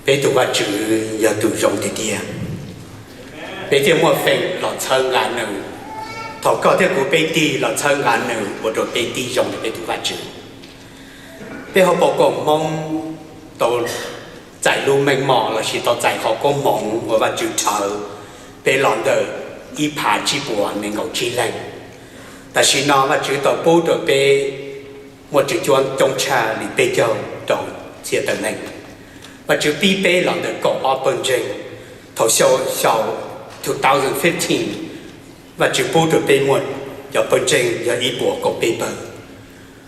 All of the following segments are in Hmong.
Peb tus Vajtswv yog tus zoo tiag tiag. Peb thiaj muaj feem los txhawb nqa nws. Thaum koj thiab kuv peb tig los txhawb nqa nws ua rau peb tig zoo rau peb tus Vajtswv. Peb hauv paus koom Hmoob tau txais lub meej mom lossis tau txais qhov koob hmoov uas Vajtswv rhawv peb los ntawm ib phav tsib puas nees nkaum tsib leej. Tam sim no Vajtswv tau pub rau peb muaj tswv cuab coob tshaj li peb caug rau txhiab tawm leej. Vajtswv pib peb los ntawm kaum ob pawg ntseeg. Thaum xyoo, xyoo two thousand fifteen, Vajtswv pub rau peb muaj cov pawg ntseeg yog ib puas kaum peb pawg.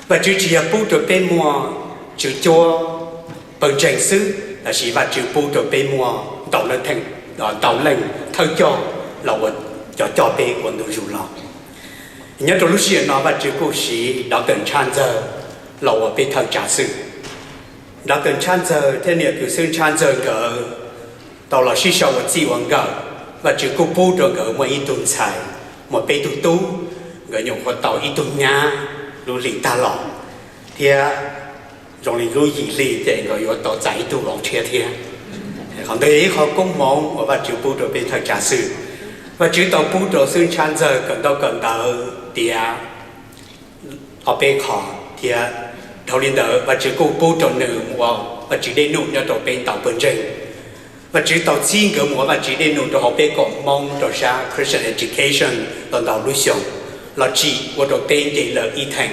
Vajtswv tsis yog pub rau peb muaj tswv cuab pawg ntseeg xwb, tab sis Vajtswv pub rau peb muaj ntau leej thawj coj los ua cov coj peb ua ntu zus los. Nyob rau lub sij hawm no Vajtswv kuj siv Doctor Ntshab Ntxawg los ua peb thawj tsav xwm. Doctor Ntshab Ntxawg thiab niam kws xwb Ntshab Ntxawg nkawd tau los sib sau ua txij ua nkawm. Vajtswv kuj pub rau nkawd muaj ib tug ntxhais, muaj peb tug tub, nkawd nyuam qhuav tau ib tug nyab lub hlis tag los, thiab zoo li lub yim hli ces nkawd yuav tau txais ib tug vauv tshiab thiab. Qhov ntawd yog ib qho koob hmoov uas Vajtswv pub rau peb thawj tsav xwm. Vajtswv tau pub rau xwb Ntshab Ntxawg kawm ntaub kawm ntawv tiav ob peb qho, thiab dhau li ntawd Vajtswv kuj pub rau nws mus ua Vajtswv dej num nyob rau peb ntau pawg ntseeg. Vajtswv tau txib nkawd mus ua Vajtswv dej num rau hauv peb koom Hmoob rau sab Christian education tau ntau lub xyoo, los tsim ua rau peb nce lawm ib theem.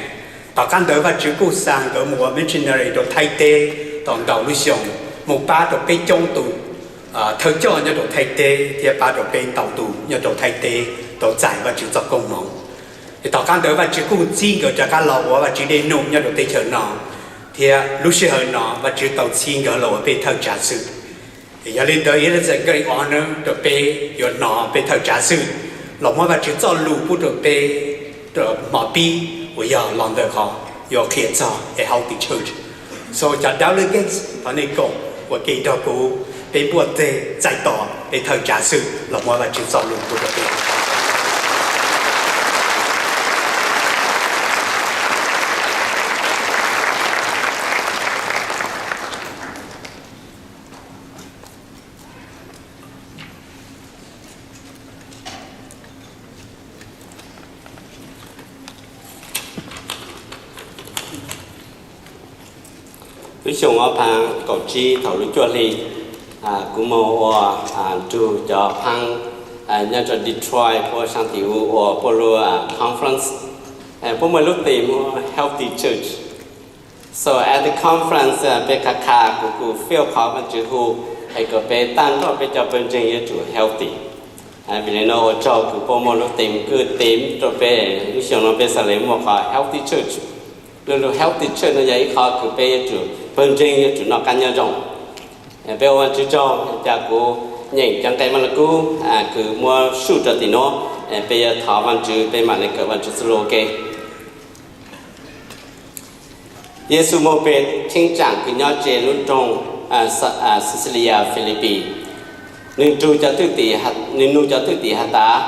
Tom qab ntawd Vajtswv kuj xa nkawd mus ua missionary rau Thaib teb tau ntau lub xyoo, mus pab rau peb coob tus thawj coj nyob rau Thaib teb thiab pab rau peb ntau tus nyob rau Thaib teb tau txais Vajtswv txoj koob hmoov. Es tom qab ntawd Vajtswv kuj txib nkawd rov qab los ua Vajtswv dej num nyob rau teb chaws no, thiab lub sij hawm no Vajtswv tau txib nkawd los ua peb thawj tsav xwm. Yog li ntawd it is a great honor rau peb yuav hnov peb thawj tsav xwm los muab Vajtswv txoj lus pub rau peb rau hmo pib uas yog los ntawm qhov yuav qhia txog a healthy church. So cov delegates, thov nej koom ua ke nrog kuv, peb npuaj teg txais tos peb thawj tsav xwm los muab Vajtswv txoj lus pub rau peb. Lub xyoo ob phav kaum tsib thaum lub cuaj hli, kuv moog ua nrug cov phaab nyob rau Detroit puab saab tim u ua puab lub conference. Puab muaj lub theme hu Healthy Church. So at the conference peb qha qha kuv kuj feel qhov Vaajtswv hu es kom peb taag nrho peb cov pawg ntseeg yuav tsum healthy. Vim le nuav ua tsaug kws puab muaj lub theme kws theme rau peb lub xyoo nuav peb xaav le muaj qhov healthy church. Lub lub healthy church nuav yog ib qhov kws peb yuav tsum, pawg ntseeg yuav tsum noj qab nyob zoo. Peb ua Vaajtswv tsaug, ca kuv nyeem cov nqe Maas Lug Kub kws muab suj rau tim nuav, peb yuav thov Vaajtswv, peb maam le kawm Vaajtswv txuj lug ua ke. Yexus moog peg cheeb tsaam kws nyob tseg lub nroog Xixilias Filipis. Nwg nrug cov thwj tim, nwg nug cov thwj tim has tas,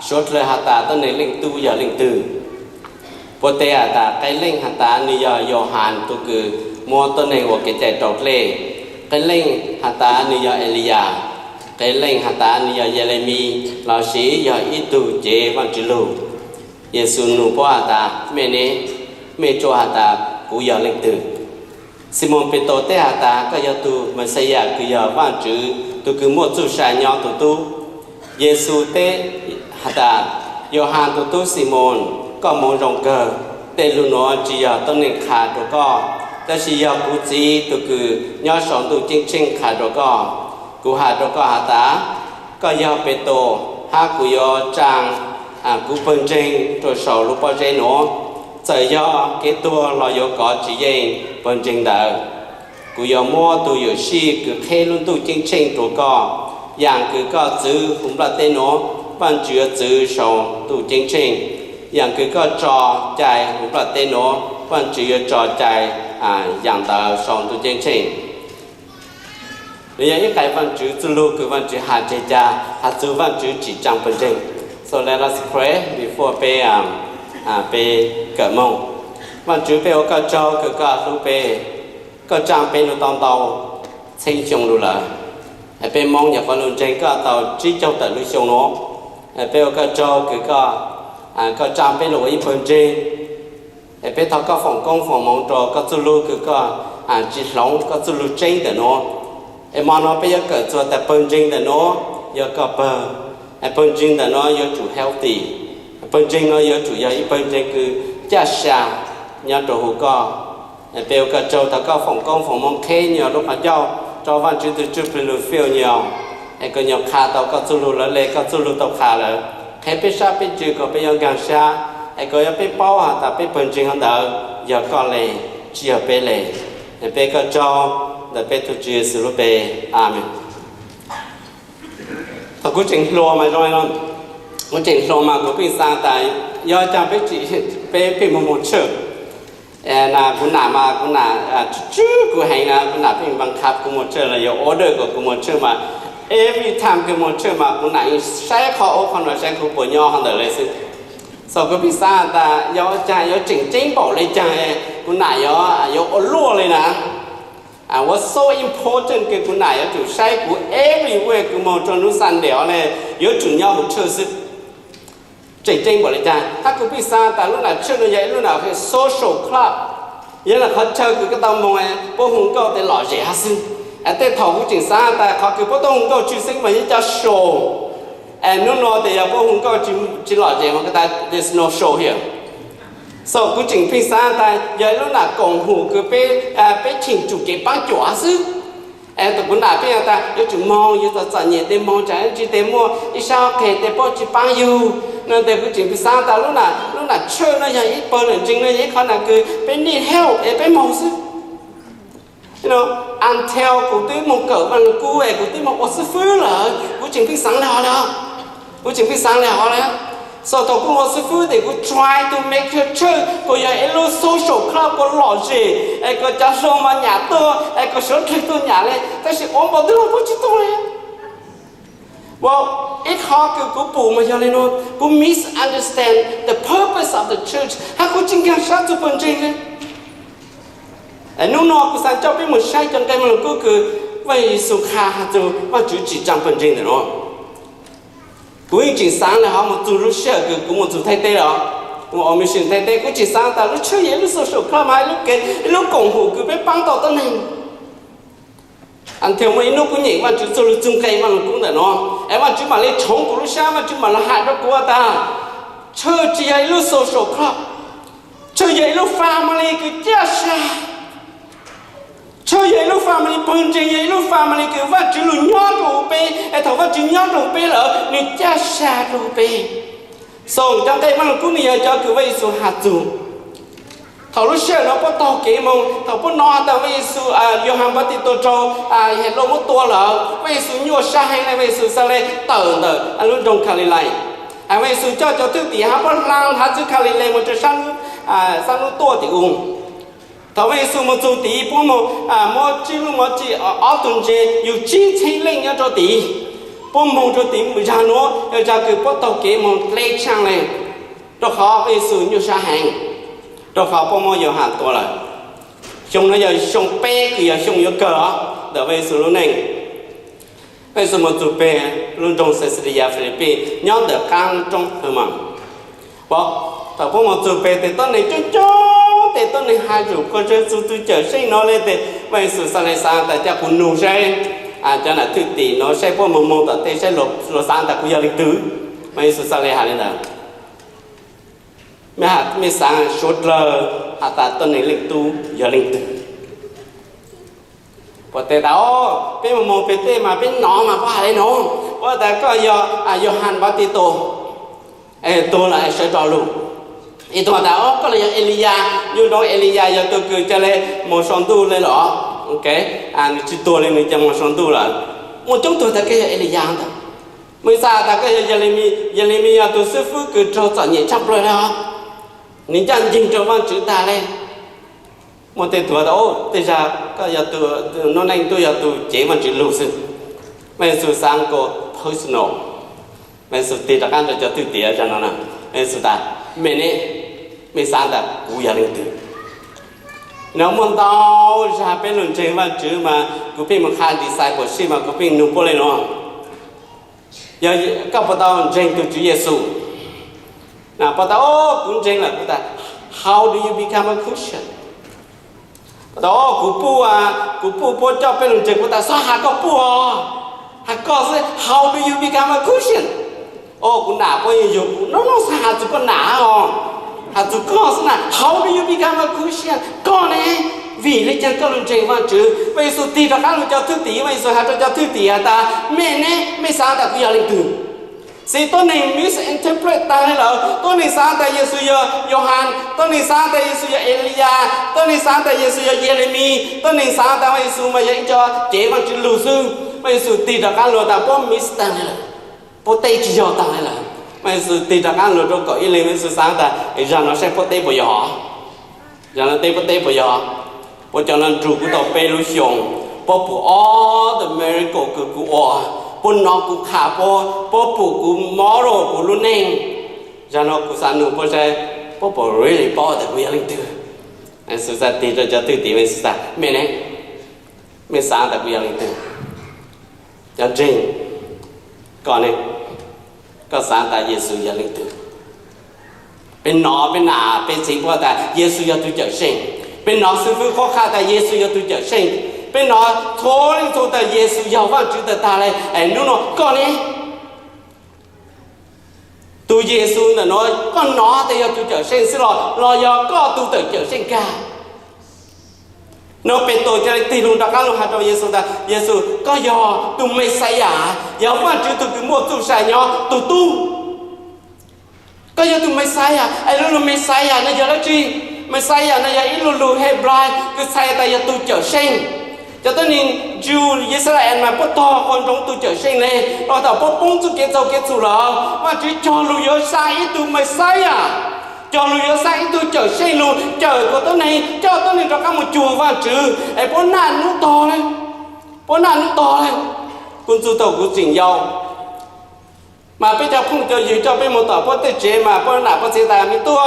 suav dlawg has tas tuab neeg leej tub yog leej twg? Puab teb has tas, qee leej has tas nwg yog Yauhas tug kws muab tuab neeg ua kev cai rau dlej, qee leej has tas nwg yog Eliyas, qee leej has tas nwg yog Yelemias lossis yog ib tug cev Vaajtswv lug. Yexus nug puab has tas, mej ne, mej tsuas has tas kuv yog leej twg? Ximoos Petus teb has tas, koj yog tug Mexiyas kws yog Vaajtswv tug kws muaj txuj sa nyob tug tub. Yexus teb has tas, Yauhas tug tub Ximoos, koj moov zoo kawg, tej lug nuav tsi yog tuab neeg qha rua koj, tab sis yog kuv Txiv tug kws nyob sau ntuj ceeb tsheej qha rua koj. Kuv has rua koj has tas, koj yog Petus, hab kuv yuav tsaa kuv pawg ntseeg rua sau lub pob zeb nuav. Txawm yog kev tuag los yuav kov tsi yeej pawg ntseeg ntawd. Kuv yuav muab tug yuam sij kws qheb lub ntuj ceeb tsheej rua koj. Yaam kws koj txwv huv nplaj teb nuav, Vaajtswv yuav txwv sau ntuj ceeb tsheej. Yaam kws koj tso cai huv nplaj teb nuav, Vaajtswv yuav tso cai yaam ntawd sau ntuj ceeb tsheej. Nwg yog ib qai Vaajtswv txuj lug kws Vaajtswv has tseg ca, has txug Vaajtswv tsim tsaa pawg ntseeg. So let us pray before peb, peb kawm moog. Vaajtswv, peb ua koj tsaug kws koj hlub peb, koj tsaa peb lug tau ntau. txheeb xyoo lug lawm. Peb Moob nyuam qhuav lug ntseeg koj tau tsib caug tawm lub xyoo nuav. Peb ua koj tsaug kws koj, koj tsa peb lug ua ib pawg ntseeg. Peb thov koj foom koob foom moov rua koj txuj lug kws koj tsi hloov koj txuj lug tseeb ntawm nuav. Es mo no peb yuav kawm txug tas pawg ntseeg ntawm nuav yog koj pawg. Pawg ntseeg ntawm nuav yuav tsum healthy. Pawg ntseeg nuav yuav tsum yog ib pawg ntseeg kws caj sa nyob rua huv koj. Peb ua koj tsaug thov koj foom koob foom moov qheb nyuas lub qhov ncauj rua Vaajtswv tug Txuj Plig lug fill nyuas, es kom nyuas qha tau koj txuj lug lawv le koj txuj lug tau qha lawm. Qheb peb sab peb ntsws kom peb yuav nkaag sab, es kom yuav peb paub has tas peb pawg ntseeg hov ntawd yog koj le, tsi yog peb le. Peb ua koj tsaug ntawm peb tug Tswv Yexus lub npe, amees. Thaum kuv tseem hluas mas zoo li no, kuv tseem hluas mas kuv pheej xaav tas yog caag peb tsi, peb pheej moog moog tshawj. Na kuv nam mas kuv nam tswj tswj kuv heev na, kuv nam pheej npaa qha kuv moog tshawj los yog order kom kuv moog tshawj mas, every time kuv moog tshawj mas kuv nam yeej saib qhov ub qhov no saib kuv puas nyob hov ntawm le xwb. So kuv pheej xaav tas yog caag yuav tseem ceeb npaum le caag kuv nam yuav, yuav ua luaj le na. Was so important kws kuv nam yuav tsum saib kuv everywhere kuv moog rua nub Sunday le, yuav tsum nyob huv tshawj xwb. Tseem ceeb npaum le caag hab kuv pheej xaav tas lub nam tshawj no yog ib lub nam social club, yog nam qhov chaw kws koj tau moog puab hu nkauj tej lom zem hab xwb. Tej thaum kuv tseem xaav tas qhov kws puab tuaj hu nkauj tshwj xeeb mas yog cov show, es nub no tes yog puab hu nkauj tsi lom zem mas koj tas there's no show here. So kuv tseem pheej xaav tas yog ib lub nam koom hum kws peb, peb cheem tsum kev paab cuam hab xwb. Es kuv nam pheej tas yuav tsum moog, yuav txom txom nyem tes moog, tsam ib ntsis tes muaj ib sab qeg tes puab tsi paab yug no tes kuv tseem pheej xaav tas lub nam, lub nam tshawj no yog ib pawg nam ntseeg no yog ib qhov nam kws peb need help es peb moog xwb. Until kuv twb moog kawm Vaaj Lug Kub es kuv twb moog ua xib fwb lawm kuv tseem pheej xaav le hov le. Kuv tseem pheej xaav le hov le. So thaum kuv ua xib fwb tes kuv try to make sure tshawj kuas yog ib lub social club kuas lom zem, es kuas cov hluas mas nyam tuaj, es kuas suav dlawg tuaj nyam le, tab sis ua npaum twg los puab tsi tuaj le. Ua ib qhov kws kuv pum mas yog le nuav, kuv misunderstand the purpose of the church hab kuv tsi nkaag sab txug pawg ntseeg le. Nub no kuv xaav coj peb moog saib cov nqe Vaaj Lug Kub kws Vaaj Yexus qha has txug Vaajtswv tsim tsaa pawg ntseeg ntawm nuav. Kuv yeej tseem xaav le hov moog txug lub sij hawm kws kuv moog txug Thaib teb los, moog ua mission Thaib teb, kuv tseem xaav tas lub tshawj yog ib lub social club mas ib lub kev, ib lub koom hum kws peb paab tau tuab neeg. Until muaj ib nub kuv nyeem Vaajtswv txuj lug txug nqe Vaaj Lug Kub ntawm nuav es Vaajtswv maam le tshoov kuv lub sab, Vaajtswv maam le has rua kuv tas tshawj tsi yog ib lub social club, tshawj yog ib lub family kws caj sa. Tshawj yog ib lub family, pawg ntseeg yog ib lub family kws Vaajtswv lug nyob rua huv peb, es thaum Vaajtswv nyob rua huv peb lawm nwg caj sa rua huv peb. So cov nqe Vaaj Lug Kub nwg yog cov kws Vaaj Yexus has txug. Thaum lub sij hawm nuav puab taug kev moog, thaum puab nov tas Vaaj Yexus, Yauhas Npaj Tis Tuam raug Helauj muab tua lawm, Vaaj Yexus nyuaj sab heev le, Vaaj Yexus xaav le tawm ntawm lub nroog Kalilais. Vaaj Yexus coj cov thwj tim hab puab hlaa haav txwv Kalilais moog rua sab nub tuaj tim u. Thaum Vaaj Yexus moog txug tid puab moog muab tsib lub mov tsi, ob tug ntses yug tsib txheeb leej nyob rua tid. Puab moog rua tid zag nuav yog zag kws puab taug kev moog dleb tshaaj le, rua qhov Vaaj Yexus nyuaj sab heev, rua qhov puab muab Yauhas tua lawm. Xyoo nuav yog xyoo peb kws yog xyoo yuav kawg os ntawm Vaaj Yexus lub neej. Vaaj Yexus moog txug peg lub nroog Xexaliyas Filipij nyob ntawm qaab lub roob Hawmaas. Thaum puab moog txug peg tes tuab neeg coob coob tes tuab neeg has zug kuas Yexus tug cawm seej no le tes Vaaj Yexus xaav le xaav tas ca kuv nug saib cov nam thwj tim no saib puab moog moog tom tej saib luas xaav tas kuv yog leej twg. Vaaj Yexus xaav le has le ntawd. Mej xaav suav dlawg has tas tuab neeg Leej Tub yog leej twg? Puab teb tas, o, peb moog moog peg tej mas peb nov mas puab has le nuav, puab tas koj yog Yauhas Npaj Tis Tuam, tuag lawm sawv rov lug. Ib tug tas, o, koj le yog Eliyas, nyuas nroo Eliyas yog tug kws ca le moog sau ntuj le los, nwg tsi tuag le nwg ca moog sau ntuj lawm. Muaj coob tug tas koj yog Eliyas ntag. Muaj ib tug tas koj yog Yelemis, Yelemis yog tug xwb fwb kws raug txom nyem tshaaj plawg le os, nwg ncaaj nceeg rua Vaajtswv tag le. Muaj tej tug tas, o, tej zag koj yog tug, nub neej tub yog tug cev Vaajtswv lug xwb. Vaaj Yexus xaav kuas personal. Vaaj Yexus tig rov qaab rua cov thwj tim zag no na, Vaaj Yexus tas, mej ne, mej xaav tas kuv yog leej twg? No muaj ntau zag peb lug ntseeg Vaajtswv mas kuv pheej mus qha discipleship mas kuv pheej nug puab le nuav, yog koj puas tau ntseeg tug Tswv Yexus? Puab tas, o, kuv ntseeg lawm. Kuv tas, how do you become a Christian? Puab tas, o, kuv puj, kuv puj puab coj peb lug ntseeg. Kuv tas, xob has koj puj os, has koj xwb, how do you become a Christian? O, kuv nam puab yug yug kuv, no no, xob has txug koj nam os, has txug koj xwb na, how do you become a Christian? Koj ne, vim le caag koj lug ntseeg Vaajtswv? Vaaj Yexus tig rov qaab lug cov thwj tim, Vaaj Yexus has rua cov thwj tim has tas, mej ne, mej xaav tas kuv yog leej twg? Xws tuab neeg misinterpret taag le lawm, tuab neeg xaav tas Yexus yog Yauhas, tuab neeg xaav tas Yexus yog Eliyas, tuab neeg xaav tas Yexus yog Yelemis, tuab neeg xaav tas Vaaj Yexus mas yog ib co cev Vaajtswv lug xwb. Vaaj Yexus tig rov qaab lug tas puab miss taag le lawm, puab teb tsi yog taag le lawm. Vaaj Yexus tig rov qaab lug rua kaum ib leeg, Vaaj Yexus xaav tas zag no saib puab teb puas yog, zag no teb puab teb puas yog. Puab cov no nrug kuv tau peb lub xyoo, puab pum ob the miracle kws kuv ua, puab nov kuv qha puab, puab pum kuv model kuv lub neej. Zag no kuv xaav nug puab saib puab puas really paub tas kuv yog leej twg. Vaaj Yexus txawm tig rua cov thwj tim, Vaaj Yexus tas, mej ne, mej xaav tas kuv yog leej twg? Cov ntseeg, koj ne, koj xaav tas Yexus yog leej twg? Peb nov, peb nam, peb txiv puab tas Yexus yog tug Cawmseej. Peb nov xib fwb qhuab qha tas Yexus yog tug Cawmseej. Peb nov txhua leej txhua tas Yexus yog Vaajtswv tag tag le. Es nub no koj ne? Tug Yexus ntawm nuav koj nov tas yog tug Cawmseej xwb los, los yog koj tug tawm Cawmseej kag? No Petus ca le tig lug rov qaab lug has rua Yexus tas, Yexus, koj yog tug Mexiyas, yog Vaajtswv tug kws muaj txuj sa nyob tug tub. Koj yog tug Mexiyas. Es lub lug Mexiyas no yog dlaab tsi? Mexiyas no yog ib lub lug Hebrai kws txhais tas yog tug Cawmseej. Cov tuab neeg Jew Yixalayees mas puab tog qhua ntsoov tug Cawmseej le, los tas puab poob txuj kev txaug kev txhum lawm. Vaajtswv cog lug yuav xa ib tug Mexiyas, cog lug yuav xa ib tug Cawmseej lug cawm kuas tuab neeg, coj tuab neeg rov qaab mus cuag Vaajtswv. Es puab naj nub tog le, puab naj nub tog le. Kuv ntxug thaum kuv tseem yau, mas peb cov phooj cov ywg coj peb mus tom puab tej tsev mas puab nam puab txiv tas, me tub,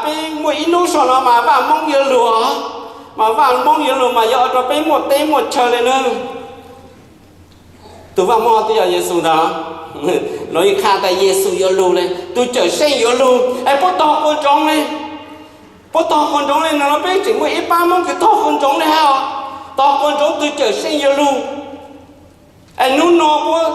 peb muaj ib nub sau no mas Vaaj Moob yuav lug, mas Vaaj Moob yuav lug mas yuav ua rua peb muaj teb muaj chaw le nawb. Tug Vaaj Moob twb yog Yexus ntag. Luag yeej qha tas Yexus yuav lug le, tug Cawmseej yuav lug. Es puab tog qhua ntsoov le, puab tog qhua ntsoov le no, peb tseem muaj ib paab Moob kws tog qhua ntsoov le hab, tog qhua ntsoov tug Cawmseej yuav lug. Es nub no puab,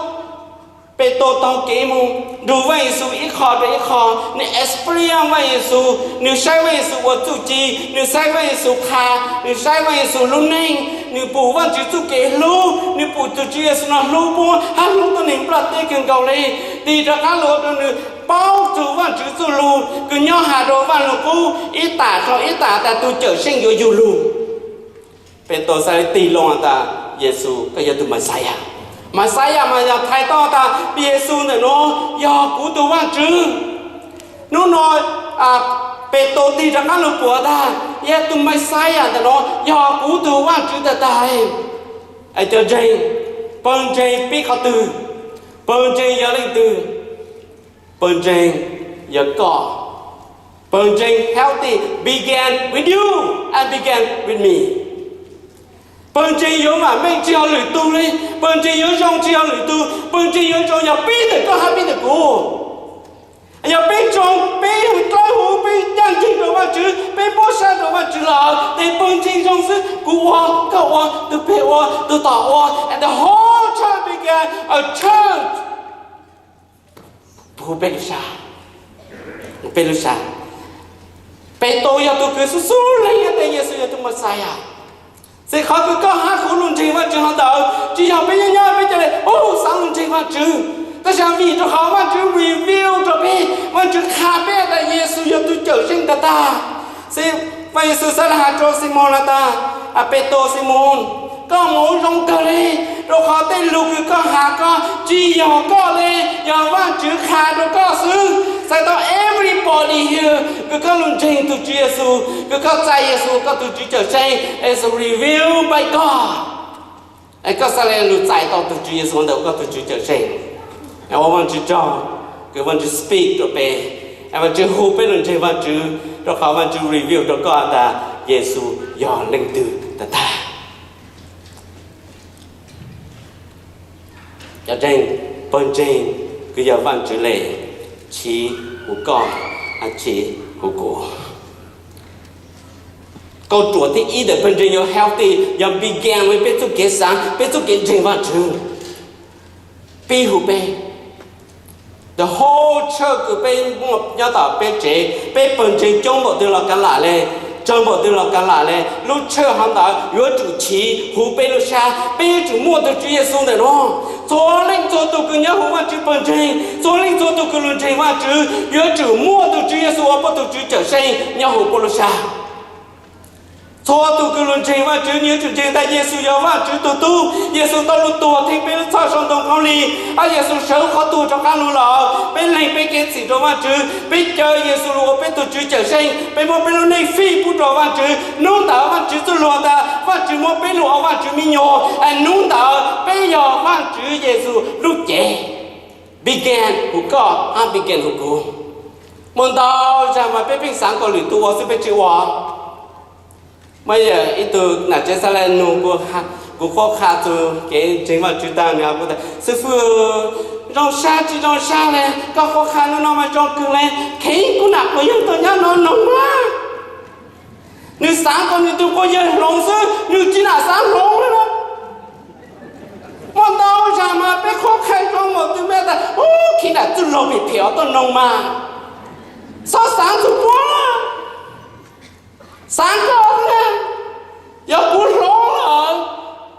Petus taug kev moog nrug Vaaj Yexus ib qho rua ib qho, nwg experience Vaaj Yexus, nwg saib Vaaj Yexus ua txuj ci, nwg saib Vaaj Yexus qha, nwg saib Vaaj Yexus lub neej, nwg pum Vaajtswv txuj kev hlub, nwg pum tug Tswv Yexus no hlub puab hab hlub tuab neeg nplaj teb kawg nkaus le. Tig rov qaab lug rua nwg paub txug Vaajtswv txuj lug kws nyob has rua Vaaj Lug Qub ib tam dhau ib tam tas tug Cawmseej yuav yug lug. Petus xaav le tig loo has tas, Yexus, koj yog tug Mexiyas. Mexiyas mas yog thaij tau tas Yexus ntawm nuav yog kuv tug Vaajtswv. Nub no Petus tig rov qaab lug puab tas, yog tug Mexiyas ntawm nuav yog kuv tug Vaajtswv tag tag. Es cov ntseeg, pawg ntseeg pib qhov twg? Pawg ntseeg yog leej twg? Pawg ntseeg yog koj. Pawg ntseeg healthy began with you and began with me. Pawg ntseeg yuav vam meej tsi yog lwm tug le, pawg ntseeg yuav zoo tsi yog lwm tug, pawg ntseeg yuav zoo yog peb ntawm koj hab peb ntawm kuv. Yog peb zoo, peb dlawb huv, peb ncaj nceeg rua Vaajtswv, peb muab sab rua Vaajtswv lawm, tes pawg ntseeg zoo xwb, kuv ua, koj ua, tug peg ua, tug tom ua, and the whole church became a church. Peb lub sab, peb lub sab. Petus yog tug kws xub xub leeg tas Yexus yog tug Mexiyas. Txij qhov kws koj hab kuv lug ntseeg Vaajtswv hov ntawd, tsi yog peb nyob nyob peb ca le, u, xaav lug ntseeg Vaajtswv. Tab sis vim rua qhov Vaajtswv reveal rua peb, Vaajtswv qha peb tas Yexus yog tug Cawmseej tag tag. Xwb Vaaj Yexus xaav le has rua Ximoos has tas, Petus, Ximoos, koj moog zoo kawg le, rua qhov tej lug kws koj has ko tsi yog koj le, yog Vaajtswv qha rua koj xwb. Txhais tau everybody here kws koj lug ntseeg tug Tswv Yexus, kws koj txais Yexus koj tug Tswv Cawmseej, is revealed by God. Es koj xaav le lug txais tau tug Tswv Yexus ntawm koj tug Tswv Cawmseej? Es ua Vaajtswv tsaug kws Vaajtswv speak rua peb, es Vaajtswv hu peb lug ntseeg Vaajtswv, rua qhov Vaajtswv reveal rua koj tas Yexus yog leej twg tag tag. Cov ntseeg, pawg ntseeg, kws yog Vaajtswv le, chiv huv koj, chiv huv kuv. Kauj ruam thib ib ntawm pawg ntseeg yuav healthy yog begin with peb txuj kev xaav, peb txuj kev ntseeg Vaajtswv. Pib huv peb, the whole church kws peb muaj nyob tom peb tsev, peb pawg ntseeg coob npaum twg los kav lam le, tsawg npaum twg los kav lam le, lub church hov ntawd yuav tsum chiv huv peb lub sab, peb yuav tsum muaj tug Tswv Yexus ntawm no. Txhua leej txhua tug kws nyob huv Vaajtswv pawg ntseeg, txhua leej txhua tug kws lug ntseeg Vaajtswv yuav tsum muaj tug Tswv Yexus ua puab tug Tswv cawm seej nyob huv puab lub sab. Txhua tug kws lug ntseeg Vaajtswv, nwg yuav tsum ntseeg tas Yexus yog Vaajtswv tug tub, Yexus tau lug tuag theej peb lub txhoj sau ntoo khaub lig, Yexus sawv qhov tuag rov qaab lug lawm, peb leeg peb kev txim rau Vaajtswv, peb caw Yexus lug ua peb tug Tswv cawm seej, peb muab peb lub neej fij pub rau Vaajtswv. Nub ntawd Vaajtswv txuj lug tas Vaajtswv muab peb lug ua Vaajtswv me nyuam, nub ntawd peb yog Vaajtswv Yexus lub cev. Begin huv koj hab begin huv kuv. Muaj ntau zag mas peb pheej xaav kom lwm tug ua xwb peb tsi ua. Muaj ib tug nam tsev xaav le nug kuv qhuab qha txug kev ntseeg Vaajtswv taag, nwg has kuv tas, xib fwb, zoo sab tsi zoo sab le, koj qhuab qha nub no mas zoo kawg le, kheev kuv nam quas yawg tuaj nyob no noog mas. Nwg xaav kom nwg tug quas yawg hloov xwb, nwg tsi nam xaav hloov le. Muaj ntau zag mas peb qhuab qha zoo mas tug me tas, u, kheev nam txuj laug phem phem tuaj noog mas, xob xaav txug puab, xaav koj, yog kuv hloov lawm,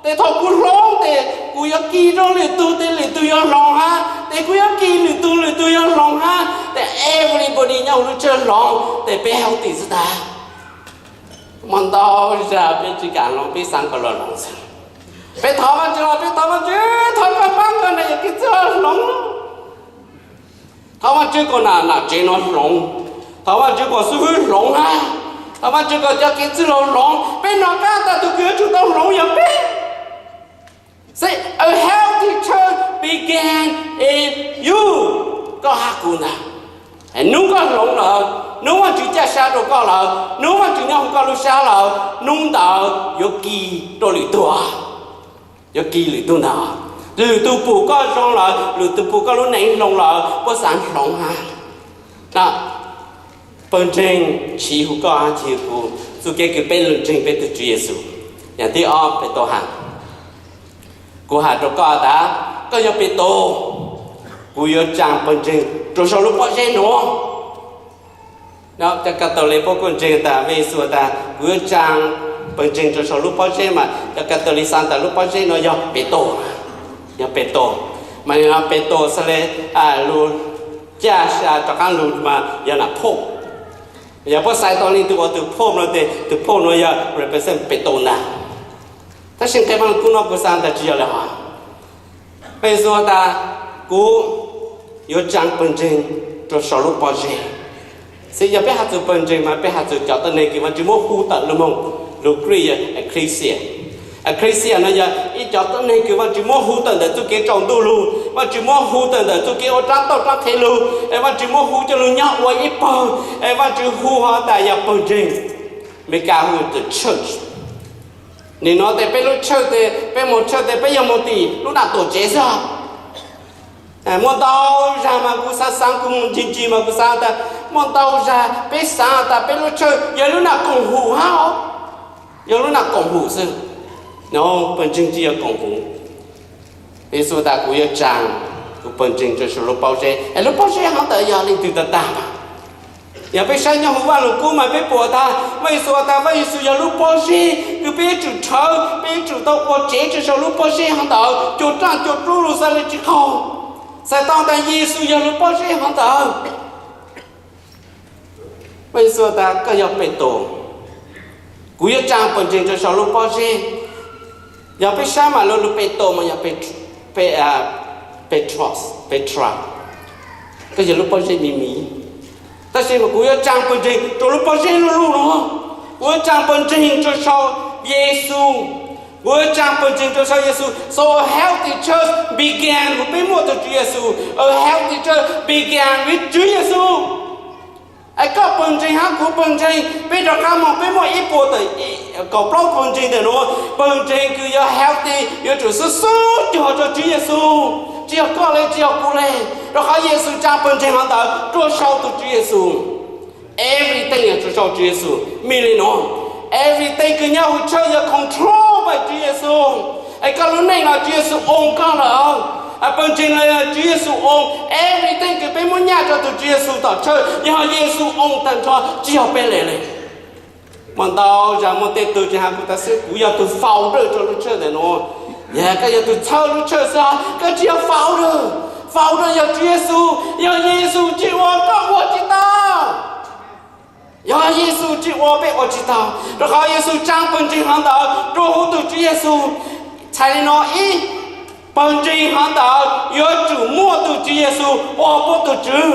tes thaum kuv hloov tes kuv yuav kis rau lwm tug tes lwm tug yuav hloov hab, tes kuv yuav kis lwm tug lwm tug yuav hloov hab, tes everybody nyob huv lub tshawj hloov tes peb healthy xwb tag. Muaj ntau zag peb tsi kam hloov, peb xaav kom luag hloov xwb. Peb thov Vaajtswv los peb thov Vaajtswv, thov koj paab koj nam yawm kev txwj laug hloov. Thov Vaajtswv kom nam nam tsev no hloov, thov Vaajtswv kom xib fwb hloov hab, thov Vaajtswv kom cov kev txwj laug hloov. Peb nov qab tas tug kws yuav tsum tau hloov yog peb. See, a healthy church begin in you, koj hab kuv ntag. Nub koj hloov lawm, nub Vaajtswv caj sab rau koj lawm, nub Vaajtswv nyob huv koj lub sab lawm, nub ntawd yuav kis rau lwm tug, yuav kis lwm tug ntag. Lwm tug pum koj zoo lawm, lwm tug pum koj lub neej hloov lawm, puab xaav hloov hab. Pawg ntseeg chiv huv koj hab chiv huv kuv, txuj kev kws peb lug ntseeg peb tug Tswv Yexus. Yaam thib ob Petus has, kuv has rau koj tas, koj yog Petus, kuv yuav tsaa pawg ntseeg rua sau lub pob zeb nuav. Cov Katalis puab kuj ntseeg tas Vaajtswv tas kuv yuav tsaa pawg ntseeg rua sau lub pob zeb mas cov Katalis xaav tas lub pob zeb nuav yog Petus, yog Petus. Mas Petus xaav le lug caj sab rov qaab lug mas yog nam phauj. Yog puab xaiv tau leej twg ua tug phauj nuav tes tug phauj nuav yog represent Petus ntag. Tab sis nqe Vaaj Lug Kub nuav kuv xaav tas tsi yog le hov. Vaajtswv tas kuv yuav tsaa pawg ntseeg rua sau lub pob zeb. Xws yog peb has txug pawg ntseeg mas peb has txug cov tuab neeg kws Vaajtswv muab hu tawm lug moog, lug Greek yog ekklesia. Ekklesia nuav yog ib cov tuab neeg kws Vaajtswv muab hu tawm ntawm txuj kev tsaus ntuj lug, Vaajtswv muab hu tawm ntawm txuj kev ua raab tauj raab qhev lug, es Vaajtswv muab hu coj lug nyob ua ib pawg, es Vaajtswv hu hov tas yog pawg ntseeg. Meskas hu the church. Nim nuav tes peb lub church tes peb moog church tes peb yog moog tim lub nam tuam tsev xwb. Muaj ntau zag mas kuv xaav xaav kuv moog ncig ncig mas kuv xaav tas muaj ntau zag peb xaav tas peb lub church yog lub nam koom hum hab, yog lub nam koom hum xwb. No, pawg ntseeg tsi yog koom hum. Vaajtswv tas kuv yuav tsaa kuv pawg ntseeg rua sau lub pob zeb, es lub pob zeb hov ntawd yog leej twg tag tag mas. Yog peb saib nyob huv Vaaj Lug Kub mas peb pum tas Vaajtswv tas Vaajtswv yog lub pob zeb kws peb yuav tsum rhawv, peb yuav tsum tau ua tsev rua sau lub pob zeb hov ntawd, cua raaj cua rub lug xaav le tsi qaug, xaav tau tas Yexus yog lub pob zeb hov ntawd. Vaajtswv tas koj yog Petus, kuv yuav tsaa pawg ntseeg rua sau lub pob zeb. Yog peb saib mas lub lub Petus mas yog Petros, Petra, koj yog lub pob zeb me me. Tab sis mas kuv yuav tsaa pawg ntseeg rua lub pob zeb luj luj nuav, kuv yuav tsaa pawg ntseeg rua sau Yexus. Kuv yuav tsaa pawg ntseeg rua sau Yexus. So a healthy church begin with peb muaj tug Tswv Yexus. A healthy church begin with Tswv Yexus. Es koj pawg ntseeg hab kuv pawg ntseeg, peb rov qab moog peb muaj ib puas tawm kaum plaub pawg ntseeg ntawm nuav, pawg ntseeg kws yuav healthy yuav tsum xub xub cog rua Tswv Yexus. Tsi yog koj le, tsi yog kuv le, rua qhov Yexus tsaa pawg ntseeg hov ntawd rua sau tug Tswv Yexus. Everything yuav tsum sau Tswv Yexus. Mej le nuav, everything kws nyob huv tshawj yuav control by Tswv Yexus. Es koj lub neej los Tswv Yexus own koj lawm. Pawg ntseeg los yog Tswv Yexus own. Everything kws peb muab nyaj rua tug Tswv Yexus tom tshawj yog Yexus own tag nrho, tsi yog peb le le. Muaj ntau zag muaj tej tug tsi has kuv tas xwb, kuv yog tug founder rua lub tshawj ntawm nuav. Yog koj yog tug txhawb lub tshawj xwb, koj tsi yog founder. Founder yog Tswv Yexus, yog Yexus tsi ua koj ua tsi tau. Yog Yexus tsi ua peb ua tsi tau, rua qhov Yexus tsaa pawg ntseeg hov ntawd rua huv tug Tswv Yexus. Txhais le nuav ib, pawg ntseeg hov ntawd yuav tsum muaj tug Tswv Yexus ua puab tug Tswv.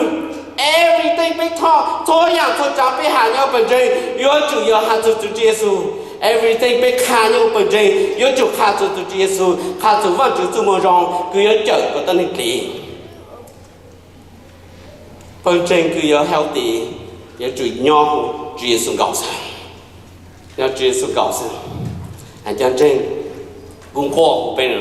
Everything peb txhua yaam txhua tsaav peb has nyob pawg ntseeg yuav tsum yog has txug tug Tswv Yexus. Everything peb qha nyob pawg ntseeg yuav tsum qha txug tug Tswv Yexus, qha txug Vaajtswv txuj moo zoo kws yuav cawm kuas tuab neeg dlim. Pawg ntseeg kws yuav healthy yuav tsum nyob huv Tswv Yexus nkaus xwb. Nyob Tswv Yexus nkaus xwb. Hais cov ntseeg, kuv nquag huv peb,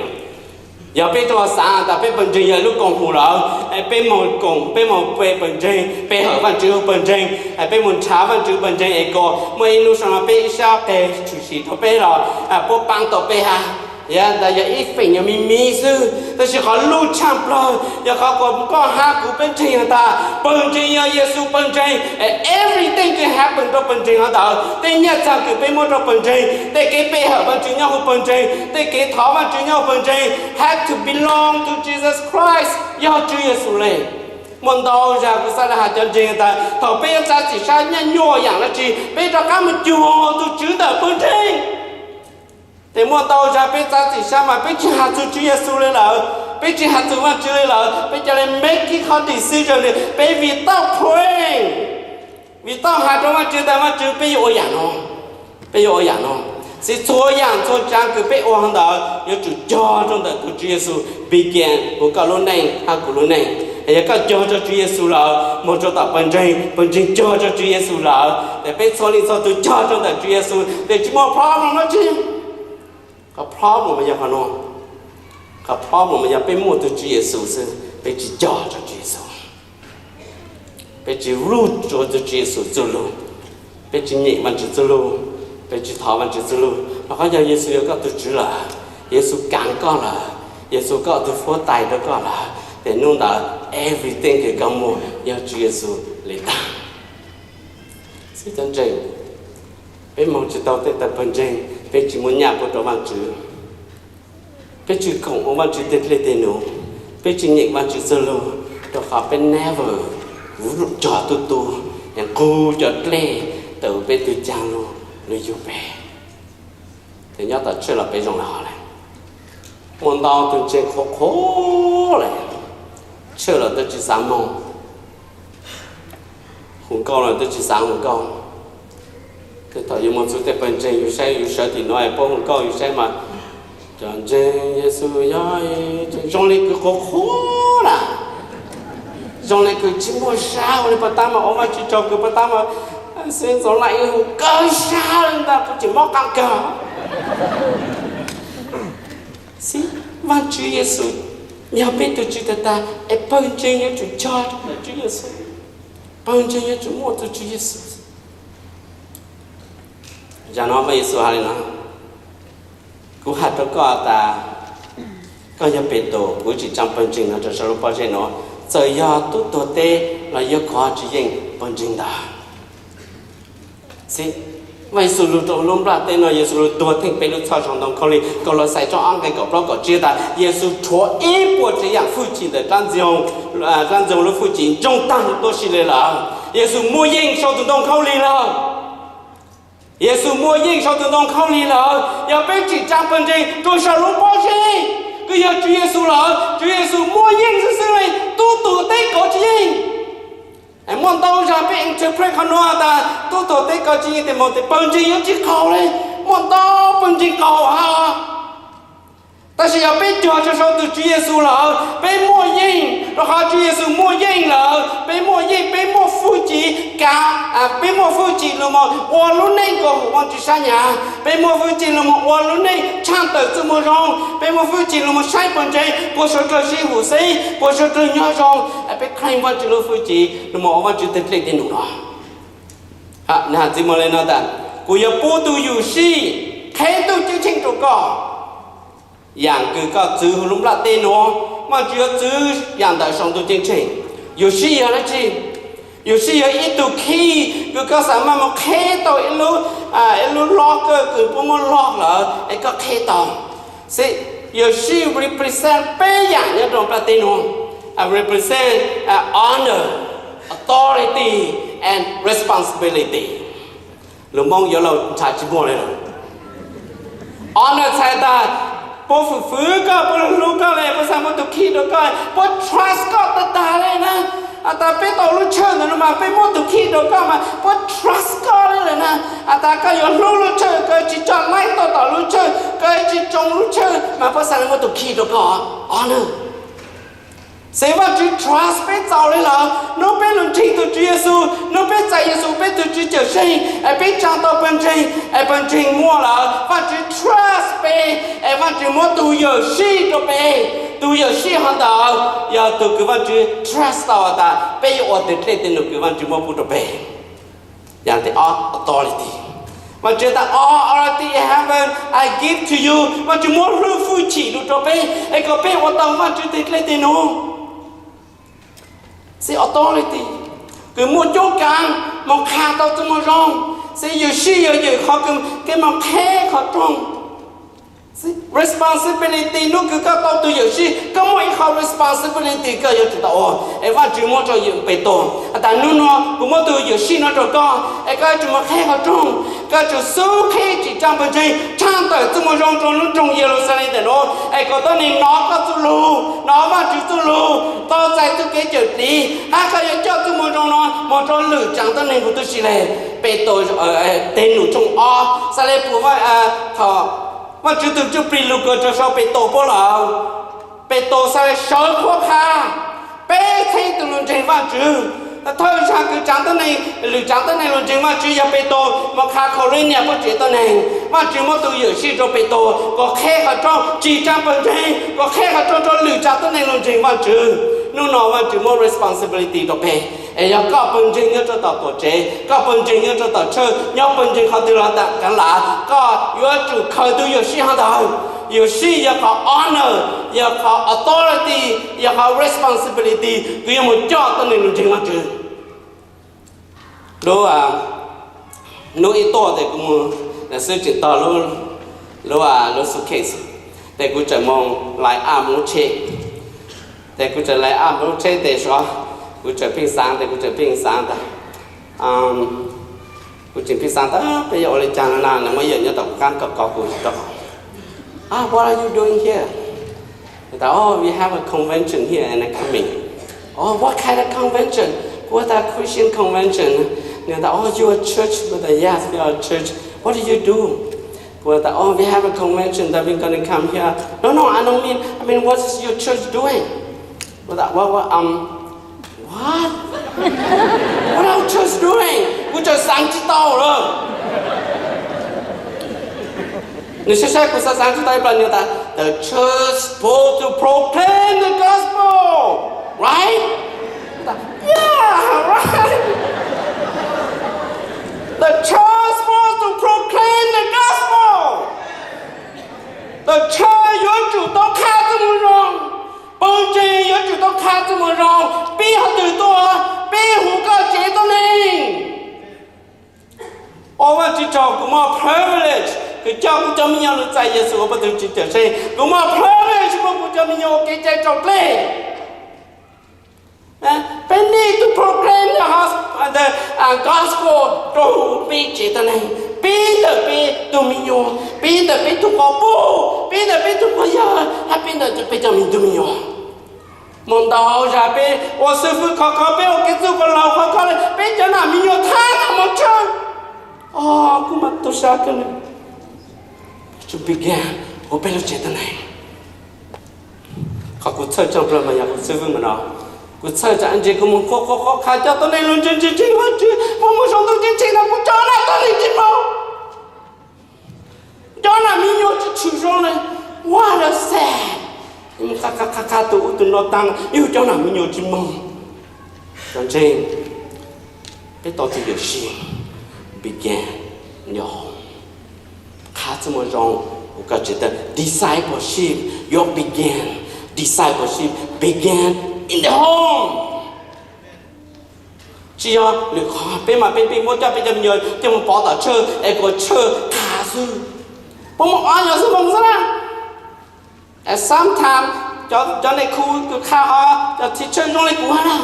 yog peb rua xaav tas peb pawg ntseeg yog lub koom haum lawm, peb moog koom, peb moog pe pawg ntseeg, pe hawm Vaajtswv hu pawg ntseeg, peb moog nrhav Vaajtswv pawg ntseeg es kuas muaj ib nub sau no peb ib sab qeg tshwm sim rua peb los puab paab tau peb hab. Yog ntawd yog ib feem nyuas me me xwb, tab sis qhov lub tshaaj plawg yog qhov kuas koj hab kuv peb ntseeg has tas pawg ntseeg yog Yexus pawg ntseeg. Everything kws happen rua pawg ntseeg hov ntawd, tej nyaj txag kws peb muab rua pawg ntseeg, tej kev pe hawm Vaajtswv nyob huv pawg ntseeg, tej kev thov Vaajtswv nyob huv pawg ntseeg have to belong to Jesus Christ, yog Tswv Yexus le. Muaj ntau zag kuv xaav le has cov ntseeg tas thaum peb yuav txav txim sab nyaj nyuaj yaam dlaab tsi peb rov qaab moog cuag tug Tswv ntawm pawg ntseeg. Tes muaj ntau zag peb txav txim sab mas peb tsi has txug Tswv Yexus le lawm, peb tsi has txug Vaajtswv le lawm, peb ca le make qhov decision, peb without praying, without has rua Vaajtswv tas Vaajtswv peb yuav ua yaam no, peb yuav ua yaam no. Xib txhua yaam txhua tsaav kws peb ua ntawd yuav tsum cog rua ntawm tug Tswv Yexus begin huv koj lub neej hab kuv lub neej. Yog koj cog rua Tswv Yexus lawm moog rua tom pawg ntseeg, pawg ntseeg cog rua Tswv Yexus lawm, tes peb txhua leej txhua tug cog rua ntawm Tswv Yexus tes tsi muaj problem dlaab tsi. Qhov problem mas yog qhov nuav, qhov problem mas yog peb muaj tug Tswv Yexus xwb, peb tsi cog rua Tswv Yexus, peb tsi root rua tug Tswv Yexus txuj lug, peb tsi nyeem Vaajtswv txuj lug, peb tsi thov Vaajtswv txuj lug. Rua qhov yog Yexus yog koj tug Tswv lawm, Yexus kaav koj lawm, Yexus koj tug huab tais rua koj lawm, tes nub ntawd everything kws koj muaj yog Tswv Yexus le taag. Xib cov ntseeg, peb moog tsi tau tej tawm pawg ntseeg, peb tsi muaj nyaj puab rua Vaajtswv, peb tsi koom ua Vaajtswv tej dlej tej num, peb tsi nyeem Vaajtswv txuj lug, rua qhov peb never cog tub tub, nqug cov dlej tawm peb tug caag lug, lug yug peb. Tes nyob tom tshawj los peb zoo le hov le. Muaj ntau tug ntseeg qhuav qhuav le, tshawj los twb tsi xaav moog, hu nkauj los twb tsi xaav hu nkauj. Tej thaum yug moog txug tej pawg ntseeg yug saib, yug sawv tim nuav puab hu nkauj yug saib mas cov ntseeg Yexus yog zoo le kws qhuav qhuav na, zoo le kws tsi muaj sab ua le puag ta mas ua Vaajtswv tsaug kws puag ta mas xib ntxoov laj ib hu kawg sab le ntag, kuv tseem mob qaab kawg. Xib, Vaajtswv Yexus yog peb tug Tswv tag tag, es pawg ntseeg yuav tsum cog rua Tswv Yexus, pawg ntseeg yuav tsum muaj tug Tswv Yexus. Zag no Vaaj Yexus has le no, kuv has rua koj tas, koj yog Petus, kuv tsi tsaa pawg ntseeg no rua sau lub pob zeb nuav, txawm yog tub tuag teb los yuav kov tsi yeej pawg ntseeg ntawd. Xib, Vaaj Yexus lug rua lub nplaj teb no, Yexus lug tuag theej peb lub txhoj zoo ntoo khaub lig. Kaulauxais tshooj ob nqe kaum plaub kaum tsib tas Yexus rhuav ib puas tsav yaam fwj chim ntawm dlaab ntxwg, dlaab ntxwg lub fwj chim ntsoog taag huv tuab si le lawm. Yexus muaj yeej sau tug ntoo khaub lig lawm. Yexus muaj yeej sau tug ntoo khaub lig lawm. Yog peb tsim tsaa pawg ntseeg rua sau lub pob zeb kws yog Tswv Yexus lawm, Tswv Yexus muaj yeej xwb xwb le, tub tuag teb kov tsi yeej. Muaj ntau zag peb interpret qhov nuav tas tub tuag teb kov tsi yeej tes moog tes pawg ntseeg yuav tsi qaug le. Muaj ntau pawg ntseeg qaug hab. Tab sis yog peb cog rau saum tus Tswv Yexus lawm, peb muaj yeej, rau qhov Tswv Yexus muaj yeej lawm, peb muaj yeej, peb muaj hwj chim kav, peb muaj hwj chim los ua lub neej kom haum Vajtswv sab nyas, peb muaj hwj chim los ua lub neej tshaj tawm txuj moo zoo, peb muaj hwj chim los saib pawg ntseeg puas sawv daws sib haum xeeb, puas sawv daws nyob zoo, peb claim Vajtswv lub hwj chim los ua Vajtswv tej dej tej num no. Nws hais txiv Maules no tas, kuv yuav pub tus yuam sij qheb ntuj ceeb tsheej rau koj, yam kws koj txwv hauv lub nplaj teb nuav, Vajtswv yuav txwv yam ntawm saum ntuj ceeb tsheej. Yuam sij yog dab tsi? Yuam sij yog ib tug key kws koj xav maj mus qheb tau ib lub, ib lub locker kws puab muab lock lawm es koj qheb tau. Xwb, yuam sij represent peb yam nyob rau nplaj teb nuav, represent honor, authority and responsibility. Lus Moob yuav luag ntshav tsis muaj li lawm. Honor txhais tas puab fwm fwv koj, puab hlub koj li, puab xav muab tus key rau koj, puab trust koj tag tag li na. Has tas peb tau lub tshawj ntawm no mas peb muab tus key rau koj mas puab trust koj li lawm na. Has tas koj yuav hlub lub tshawj, koj tsis tso laib tuaj tom lub tshawj, koj tsis tsoo lub tshawj mas puab xav muab tus key rau koj. Honor. Xwb Vajtswv trust peb txaus li lawm. Hnub peb lug ntseeg tug Tswv Yexus, hnub peb txais Yexus peb tug Tswv cawm seej, es peb tsaa tau pawg ntseeg, es pawg ntseeg muaj lawm, Vajtswv trust peb, es Vajtswv muab tug yuam sij rau peb. Tug yuam sij hov ntawd yog tug kws Vajtswv trust tau tas peb yuav ua tej dej tej num kws Vajtswv muab pub rau peb. Yam thib ob, authority. Vajtswv tas, all authority in heaven I give to you. Vajtswv muab lub hwj chim lug rau peb es kom peb ua tau Vajtswv tej dej tej num. Xwb authority, kws muaj cuab kaav moog qha tau txuj moo zoo. Xwb yuam sij yog ywm qhov kws koj moog qheb qhov roog. Responsibility, hnub kws koj tau tug yuam sij, koj muaj ib qho responsibility koj yuav tsum tau ua. Es Vajtswv muab rau ywm Petus tas, hnub no kuv muab tug yuam sij no rau koj, es koj yuav tsum moog qheb qhov roog, koj yuav tsum xub qheb tsim tsaa pawg ntseeg tshaj tawm txuj moo zoo rau lub nroog Yeluxalees ntawm nuav, es kom tuab neeg nov koj txuj lug, nov Vajtswv txuj lug, tau txais txuj kev cawm dim, hab koj yuav coj txuj moo zoo no moog rau lwm tsaam tuab neeg huv tib si le. Petus, Kev Num tshooj ob, xav le puas Vajtswv tug Ntsuj Plig lug kws rau sau Petus puab lawm. Petus xav le sawv qhuab qha peb txheeb tug lug ntseeg Vajtswv. Thawj zaug kws tsaam tuab neeg, lwm tsaam tuab neeg lug ntseeg Vajtswv yog Petus moog qha Kaulinias puab tsev tuab neeg. Vajtswv muab tug yuam sij rau Petus kom qheb qhov rooj tsim tsaa pawg ntseeg, kom qheb qhov rooj rau lwm tsaam tuab neeg lug ntseeg Vajtswv. Hnub no Vajtswv muab responsibility rau peb. Es yog koj pawg ntseeg nyob rau tom tuam tsev, koj pawg ntseeg nyob rau tom church, nyob pawg ntseeg qhov twg los tas kav lam, koj yuav tsum khaws tug yuam sij hov ntawd. Yuam sij yog qhov honor, yog qhov authority, yog qhov responsibility kws yuav moog coj tuab neeg lug ntseeg Vajtswv. Lub, hnub ib tuaj tes kuv moog xwb tseem tog lub, lub suitcase, tes kuv tseem moog lais aj moog lub tsheb. Tes kuv tseem lais aj moog lub tsheb tes sov, kuv tseem pheej xaav tes kuv tseem pheej xaav tas, kuv tseem pheej xaav tas peb yuav ua le caag no na, nws muaj ib yam nyob tom kuv qaab kov kov kuv rau. Ah, what are you doing here? Nws tas, oh, we have a convention here and I'm coming. Oh, what kind of convention? Kuv tas Christian convention. Nws tas, oh, you a church? Kuv tas, yes, we are a church. What do you do? Kuv tas, oh, we have a convention that we're gonna come here. No, no, I don't mean, I mean, what is your church doing? Kuv tas, what, what, um, what? What our church doing? Kuv tseem xaav tsis tau lawm. Nws saib saib kuv xaav xaav tsis tau ib plag, nws tas, the church supposed to proclaim the gospel, right? Kuv tas, yeah, right. The church supposed to proclaim the gospel. The church yuav tsum tau qha txuj moo zoo. Pawg ntseeg yuav tsum tau qha txuj moo zoo. Pib qhov twg tuaj? Pib huv koj tsev tuab neeg. Ua Vajtswv tsaug, kuv muaj privilege kws coj kuv cov me nyuam lug txais Yexus ua kuv tug Tswv cawm seej. Kuv muaj privilege muab kuv cov me nyuam ua kev cai raus dlej. Peb need to proclaim the gospel rau huv peb tsev tuab neeg, pib ntawm peb tug me nyuam, pib ntawm peb tug quas puj, pib ntawm peb tug quas yawg, hab pib ntawm peb cov me tug me nyuam. Mus ntau zag peb ua xib fwb khov kho, peb ua kev txwj koj laug khov kho le, peb cov nam me nyuam thab tau mus tshawj. Kuv mas tu sab kawg le. Tsum pib kiag huv peb lub tsev tuab neeg. Kuv txhawj tshaj plaws mas yog kuv xib fwb mas no, kuv txhawj tsam ntsis kuv mus qhuas qhuas qhuas qha cov tuab neeg lug ntseeg ntseeg ntseeg Vajtswv, kuv mus saum ntuj ceeb tsheej no kuv cov nam tuab neeg tsis moog, cov nam me nyuam tsis tshwm zoo le, what a sad. Qha qha qha tus ub tus no taag, yug cov nam me nyuam tsis moog. Cov ntseeg, peb tau tus yawm sij, begin in the home. Qha txuj moo zoo, kuv koj tsev tawm discipleship, your begin discipleship begin in the home. Tsis yog lwm qhov, peb mas peb peb muab coj peb cov me nyuam coj mus pov tom tshawj es kuas tshawj qha xwb. Puab muab ob nyuag xuab moos xwb na. Sometimes cov neeg khu kws qha hov, cov teacher zoo le kuv hab na.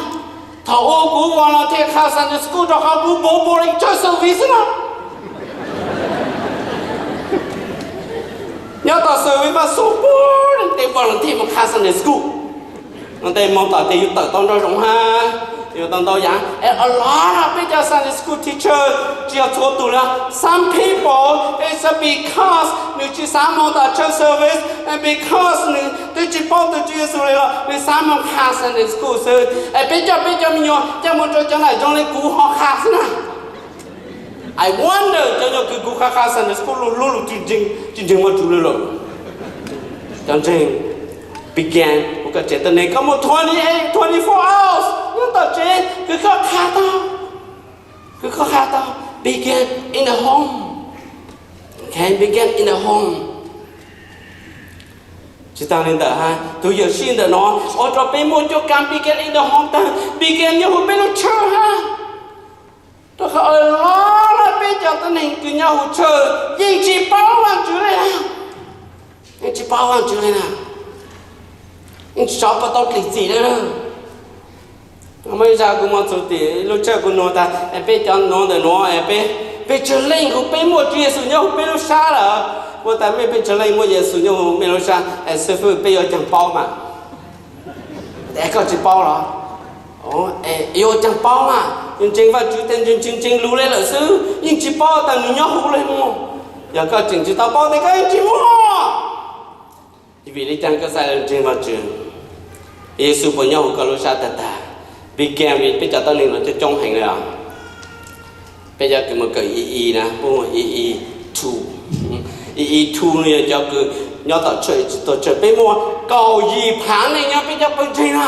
Thaum ub kuv volunteer qha Sunday school rau qhov kuv boring boring tshawj service xwb na. Nyob tom service mas xub pug tes volunteer mus qha Sunday school. Tes moog tom tes yug tawm tau nraug zoov hab, yug tau ntau yaav. Es a lot of peb cov Sunday school teacher, tsis yog txhua tug le, some people, it's because nws tsis xaav moog tom church service, and because nws twb tsis paub tug Tswv Yexus le los nws xaav moog qha Sunday school xwb. Es peb coj peb cov me nyuam coj moog rau cov nam zoo le kuv ho qha xwb na. I wonder cov nyuas kws kuv qha qha Sunday school lug hlub lug tsis ntseeg Vajtswv le lawm. Cov ntseeg, begin, kuv koj tsev tawm neeg koj muaj twenty eight, twenty four hours nyob tom tsev kws koj qha tau, kws koj qha tau, begin in the home. Okay, begin in the home. Tsis taag le ntawd hab, tus yawm sij ntawm no ua rau peb muaj cuab kaab begin in the home taag, begin nyob huv peb lub tshawj hab. Rau qhov a lot peb cov tuab neeg kws nyob huv tshawj yeej tsis paub Vaajtswv le na, yeej tsis paub Vaajtswv le na, yeej tsis xav puas tau dlim txim le na. Muaj ib zag kuv moog txug tim lub tshawj kuv nug tas, peb cov nuav ntawm nuav, peb tsev neeg kuv peb muaj Tswv Yexus nyob huv peb lub sab lawm. Kuv tas mej peb tsev neeg muaj Yexus nyob huv mej lub sab, xib fwb peb yuav caag paub mas. Koj tsis paub los? Yuav caag paub mas, yus ntseeg Vaajtswv tes ntseeg ntseeg lug le lawm xwb, yeej tsis paub tas nws nyob huv le mog. Yog koj tseem tsis tau paub tes koj yeej tsis muaj. Vim le caag koj xaav ntseeg Vaajtswv? Yexus puas nyob huv koj lub sab tag tag? Begin, vim peb cov tuab neeg no coob coob heev le os. Peb cov kws mus kawm E E na, puab mus E E two. E E two no yog cov kws nyob tom church tsis tau church. Peb muaj kaum yim phaav neeg nyob peb cov pawg ntseeg na.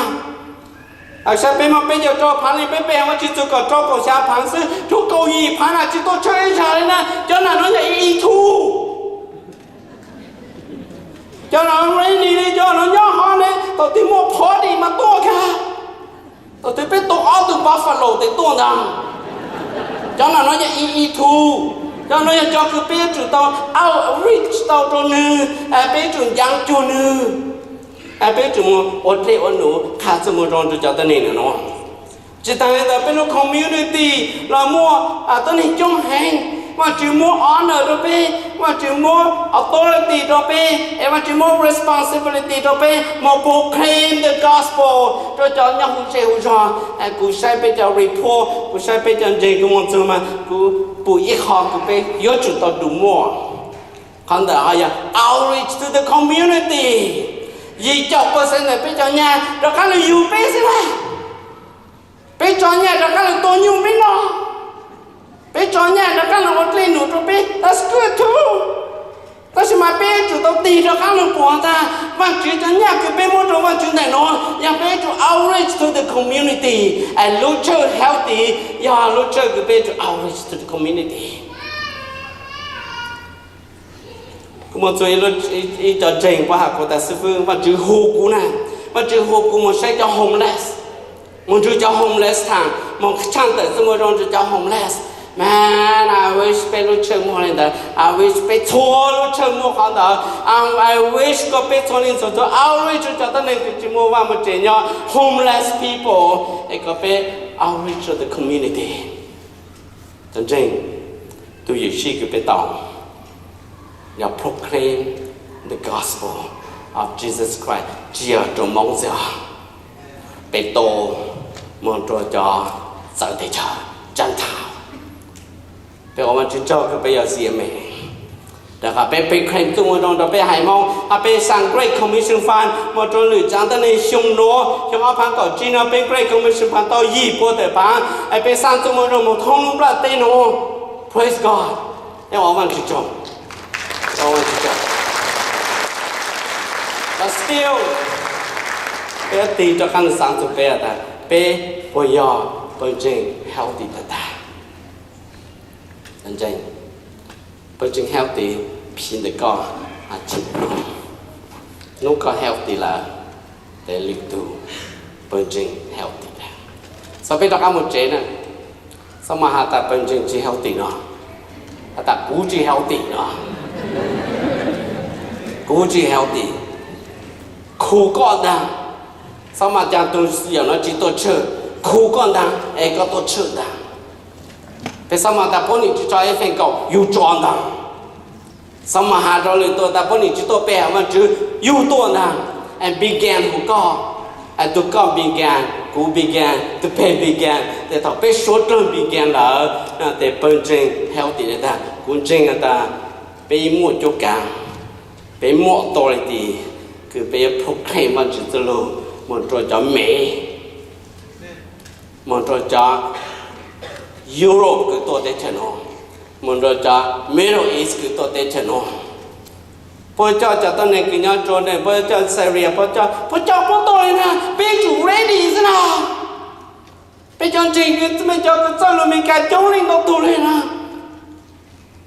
Saib peb muaj peb caug rau phaav neeg, peb pe Vaajtswv txug kaum rau kaum xya phaav xwb, tshuav kaum yim phaav na tsis tau church ib zag le na. Cov nam no yog E E two. Cov no rainy li, cov no nyob hov ne, thaum twg muaj party mas tuaj kag. Thaum twg peb tua ob tug buffalo tes tuaj ntag. Cov nam no yog E E two. Cov no yog cov kws peb yuav tsum tau outreach tau rau nwg, peb yuav tsum ncav cuag nwg, peb yuav tsum mus ua dlej ua num qha txuj moo zoo rau cov tuab neeg nam no. Tsis taag le ntawd peb lub community los muaj tuab neeg coob heev. Vaajtswv muab honor rau peb, Vaajtswv muab authority rau peb, es Vaajtswv muab responsibility rau peb mus proclaim the gospel rau cov nyob huv zej huv zog. Kuv saib peb cov report, kuv saib peb cov ntseeg kws moog txug mas kuv pum ib qho kws peb yuav tsum tau do more. Qhov ntawd ho yog outreach to the community. Yim caum percent ntawm peb cov nyaj rov qaab lug yug peb xwb na. Peb tso nyaj rov qaab lug tua nyuj peb noj, peb tso nyaj rov qaab lug ua dlej num rau peb, that's good too. Tab sis mas peb yuav tsum tau tig rov qaab lug puag tag Vaajtswv cov nyaj kws peb muab rau Vaajtswv ntawm nuav, yog peb yuav tsum outreach to the community. Lub church healthy yog lub church kws peb yuav tsum outreach to the community. Kuv moog txug ib cov ntseeg puab has kuv tas, xib fwb, Vaajtswv hu kuv na, Vaajtswv hu kuv moog saib cov homeless, moog nrug cov homeless thaam, moog tshaaj tawm txuj moo zoo rau cov homeless. Man, I wish peb lub church muaj le ntawd. I wish peb txhua lub church muaj qhov ntawd. I wish kom peb txhua leej txhua tug outreach rau cov tuab neeg kws tsis muaj vaj muaj tsev nyob, homeless people, es kom peb outreach to the community. Cov ntseeg, tus yawm sij kws peb tau yog proclaim the gospel of Jesus Christ, tsis yog rau Moob xwb os, peb tau moog rau cov txawv teb chaws, Gentile. Peb ua Vaajtswv tsaug kws peb yog C M A. Rau qhov peb proclaim txuj moo zoo rau peb haiv Hmoob, hos peb xaa Great Commission Fund moog rua lwm tsaav tuab neeg xyoo nuav, xyoo ob phaav kaum tsib nuav peb Great Commission Fund tau yim pua tawm paav, es peb xaa txuj moo zoo moog thoob lub nplaj teb nuav. Praise God. Peb ua Vaajtswv tsaug. But still, peb tig rov qaab xaav txug peb tas, peb puas yog pawg ntseeg healthy tag tag? Pawg ntseeg healthy, phiv ntawm koj, hnub koj healthy lawm, tes lwm tug pawg ntseeg healthy tag. Txhob peb rov qaab moog tsev na, txhob mas has tas pawg ntseeg tsi healthy no, has tas kuv tsi healthy no, kuv tsi healthy, khu koj ntaag. Txhob mas has tas tug yawm nuav tsi tuaj church, khu koj ntaag es koj tuaj church ntaag. Peb txhob mas has tas puab nwg tsi tso ib feem kaum, yug tso ntaag. Txhob mas has rua lwm tug tas puab nwg tsi tuaj pe hawm Vaajtswv, yug tuaj ntaag. And begin hu koj, tug koj begin, kuv begin, tug peg begin, tes thaum peb suav dlawg begin lawm, tes pawg ntseeg healthy tag. Kuv ntseeg has tas peb muaj cuab kaav, peb muaj authority, kws peb yuav proclaim Vaajtswv txuj lug moog rua cov Mev, moog rua cov Europe kws tuaj teb chaws nuav, moog rua cov Middle East kws tuaj teb chaws nuav. Puab coj cov tuab neeg kws nyob rua ne, puab coj Syria, puab coj, puab coj puab tuaj le na, peb tsum ready xwb na. Peb cov ntseeg, peb cov kws txawj lug Amelikas coob leej ntau tug le na.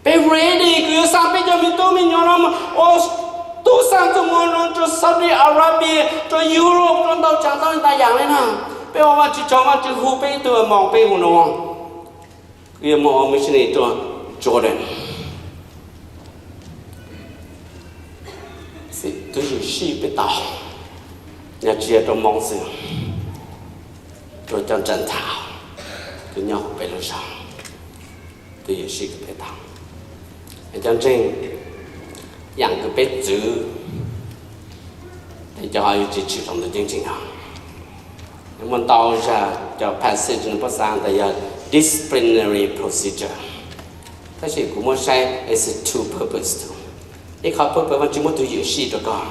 Peb ready kws yuav xa peb cov me tub me nyuam no mus ua tub xaa txuj moo zoo rua Saudi Arabia, rua Europe, rua ntau tsaav ntau le ntau yaam le na. Peb ua Vaajtswv tsaug, Vaajtswv hu peb ib tug moog peb hu nuav, kws yuav moog ua missionary rua Jordan. Tub Yuam Sij peb tau, yog tsi yog rua Moob xwb, rua cov Gentile kws nyob huv peb lub zog, tub Yuam Sij kws peb tau. Cov ntseeg, yaam kws peb txwv, peb cov yuav tsi tshwm rua ntawm ceeb tsheej no. Muaj ntau zag cov passage nwg puab xaa tas yog disciplinary procedure. Tab sis kuv muab saib, it's two purpose. Ib qhov purpose, Vaajtswv muab tug Yuam Sij rua koj,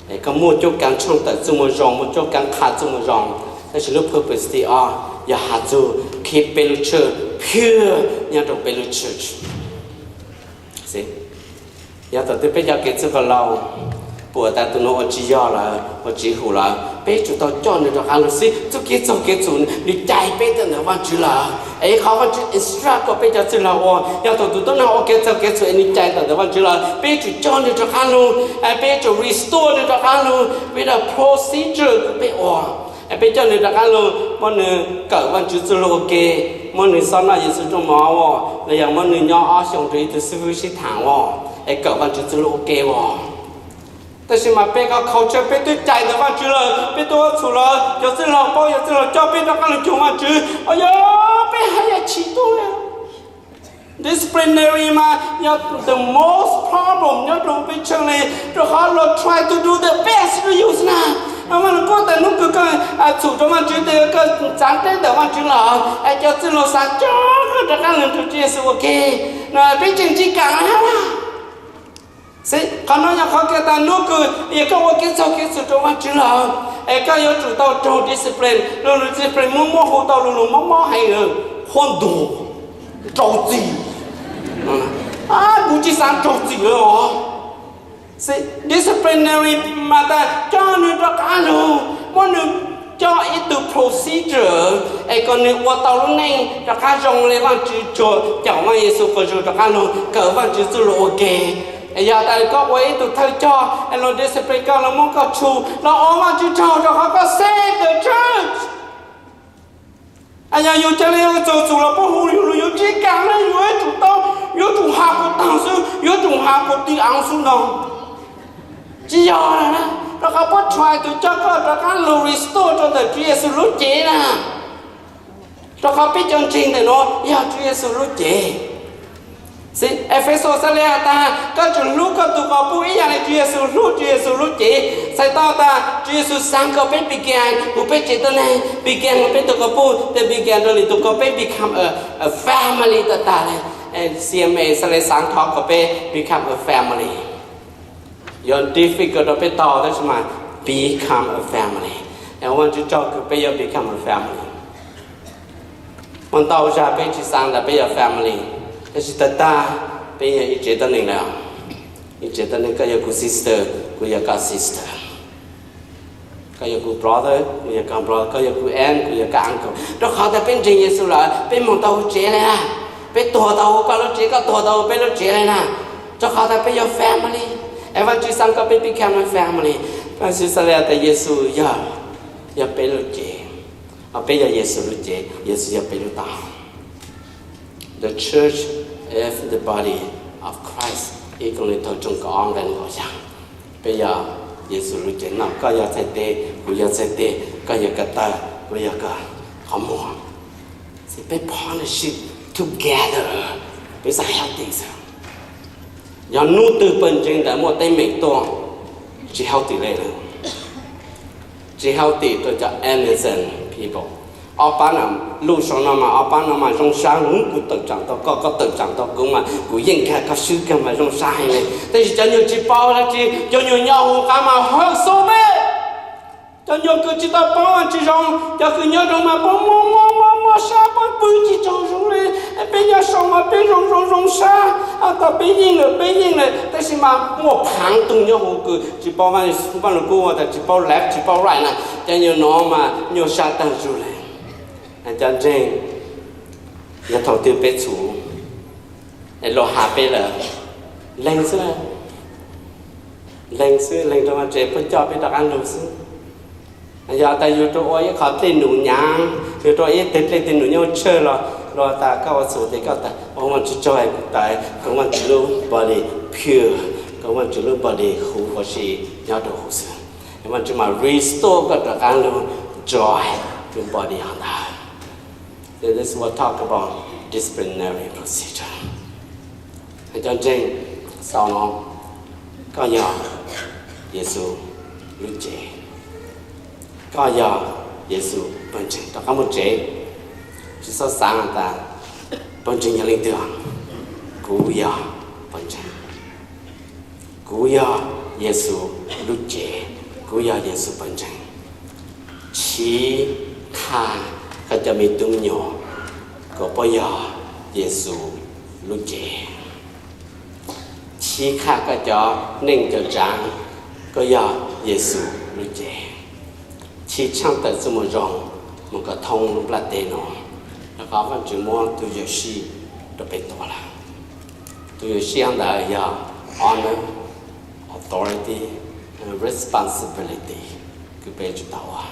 es koj muaj cuab kaav tshooj tawm txuj moo zoo, muaj cuab kaav qha txuj moo zoo. Tab sis lub purpose thib ob yog has txug kev peb lub church pure nyob rua peb lub church. Yog thaum twg peb cov kev txwj qhov laug pum tas tug nuav ua tsi yog lawm, ua tsi hum lawm, peb tsum tau coj nwg rov qaab lug xwb. Txuj kev txaug kev txhum nwg cai peb tawm ntawm Vaajtswv lawm, es ib qhov Vaajtswv instruct kws peb cov txwj laug ua. Yog thaum tug tuab neeg ua kev txaug kev txhum es nwg cai tawm ntawm Vaajtswv lawm, peb tsum coj nwg rov qaab lug, peb tsum restore nwg rov qaab lug with a procedure kws peb ua. Peb coj nwg rov qaab lug, muab nwg kawm Vaajtswv txuj lug ua ke, muab nwg xob noj Yexus rooj mov ua, los yog muab nwg nyob ob xyoos rua ib tug xib fwb sib thaam ua, es kawm Vaajtswv txuj lug ua ke ua. Tab sis mas peb cov culture peb twb cai ntawm Vaajtswv lawm, peb tuaj ua txhum lawm, cov txwj laug paub, cov txwj laug coj peb rov qaab lug cuag Vaajtswv, o yog peb haj yam chim tuaj le. Disciplinary mas yog the most problem nyob rua peb tshee le, rua qhov lawv try to do the best rua yus na. Mas lawv kuj tas nub kws koj txhum rua Vaajtswv tes koj txav teb ntawm Vaajtswv lawm, es cov txwj laug xav coj koj rov qaab lug rua Tswv Yexus ua ke, peb tseem tsis kaam hab. Qhov nuav yog qhov kws tas nub kws yog koj ua kev txaug kev txhum rua Vaajtswv lawm, es koj yuav tsum tau raug discipline. Lug lug discipline muab muab hu tau lug lug mob mob heev, huab ntug, raug txim. Kuv tsis xav raug txim lawm os. Disciplinary mas tas coj nwg rov qaab lug, muab nwg coj ib tug procedure, es kom nwg ua tau lub neej rov qaab zoo le Vaajtswv tsuag, caum Vaaj Yexus quas zug rov qaab lug kawm Vaajtswv txuj lug ua ke. Es yog tas koj ua ib tug thawj coj es lug discipline koj, lug muab koj tshu, lug ua Vaajtswv tsaug rua qhov koj save the church. Yog yus ca le txug txhum los puab hu yus lug, yus tsis kaam le, yus yuav tsum tau, yuav tsum has puas taag xwb, yuav tsum has puas tig aav xwb no. Tsis yog na, rua qhov puab try to coj koj rov qaab lug restore rua ntawm Tswv Yexus lub cev na. Rua qhov peb cov ntseeg ntawm nuav yog Tswv Yexus lub cev. Efexus xaav le has tas koj tsum hlub koj tug quas puj ib yaam le Tswv Yexus hlub Tswv Yexus lub cev. Txhais tau tas Tswv Yexus xaav kom peb begin huv peb tsev tuab neeg, begin huv peb tug quas puj, tes begin rua lwm tug kom peb become a family tag tag le. C M A xav le xaav thov kom peb become a family. Yuav difficult rau peb tau tab sis mas become a family. Es Vaajtswv tsaug kws peb yuav become a family. Muaj ntau zag peb tsi xaav tas peb yog family, tab sis tag tag peb yog ib tsev tuab neeg lawm. Ib tsev tuab neeg, koj yog kuv sister, kuv yog koj sister. Koj yog kuv brother, kuv yog koj brother, koj yog kuv aunt, kuv yog koj uncle. Rau qhov tas peb ntseeg Yexus lawm, peb moog tau huv tsev le na, peb tuag tau huv koj lub tsev, koj tuag tau huv peb lub tsev le na. Rau qhov tas peb yog family. Es Vaajtswv xaav kom peb become family. Vaajtswv xaav le tas Yexus yog, yog peb lub cev, peb yog Yexus lub cev, Yexus yog peb lub taub hau. The church is the body of Christ. Ib Koos Lis Thoo tshooj kaum ob nqe kaum xya. Peb yog Yexus lub cev no, koj yog txhais tes, kuv yog txhais tes, koj yog ko taw, kuv yog ko qhov muag. Peb partnership together, peb xaav healthy xwb. Yog nub twg pawg ntseeg ntawd muaj teeb meem tuaj, tsi healthy le lawm. Tsi healthy rau cov innocent people. Ob pab no, lub sau no mas ob pab no mas zoo sab, kuv tawm tsaam tau koj, koj tawm tsaam tau kuv mas kuv yeej kag koj swb kag mas zoo sab heev le. Tab sis cov nyuag tsis paub dab tsi, cov nyuag nyob huv qab mas hawm xub peb. Cov nyuag kws tsis tau paub mas tsis zoo, cov kws nyob zoo mas paub muaj muaj muaj muaj sab, paub pw tsis tsaug zog le. Peb nyob saum mas peb zoo zoo zoo sab, tas peb yeej lawm, peb yeej lawm, tab sis mas muaj phaav tug nyob huv kws tsis paub Vaaj Lug Kub tas tsis paub left tsis paub right na, cov nyuag no mas nyuaj sab taag zug le. Cov ntseeg, yog thaum twg peb txhum es luag has peb lawm, leeg xwb, leeg xwb, leeg rau Vaajtswv puab coj peb rov qaab lug xwb. Yog tas yug rua ua ib qho dlej num nyaav, yug rua ib teg dlej teg num nyob tsawg los, luag tas koj ua txhum tes koj tas ua Vaajtswv tsaug kuv tas koom Vaajtswv lub body pure, koom Vaajtswv lub body huv huv si nyob rua huv xwb. Vaajtswv mas restore koj rov qaab lug join to body hov ntawd. So this will talk about disciplinary procedure. Cov ntseeg, xaus no, koj yog Yexus lub cev, koj yog Yexus pawg ntseeg rov qaab moog tsev. Tsi xob xaav tas pawg ntseeg yog leej twg, kuv yog pawg ntseeg, kuv yog Yexus lub cev, kuv yog Yexus pawg ntseeg. Chiv qha koj cov me tub me nyuam kom puab yog Yexus lub cev. Chiv qha koj cov neej cov tsaav kom yog Yexus lub cev. Chiv tshaaj tawm txuj moo zoo moog kom thoob lub nplaj teb no, rua qhov Vaajtswv muab tug yuam sij rua peb tuab lawm. Tug yuam sij ntawd yog honor, authority, responsibility kws peb tsum tau ua.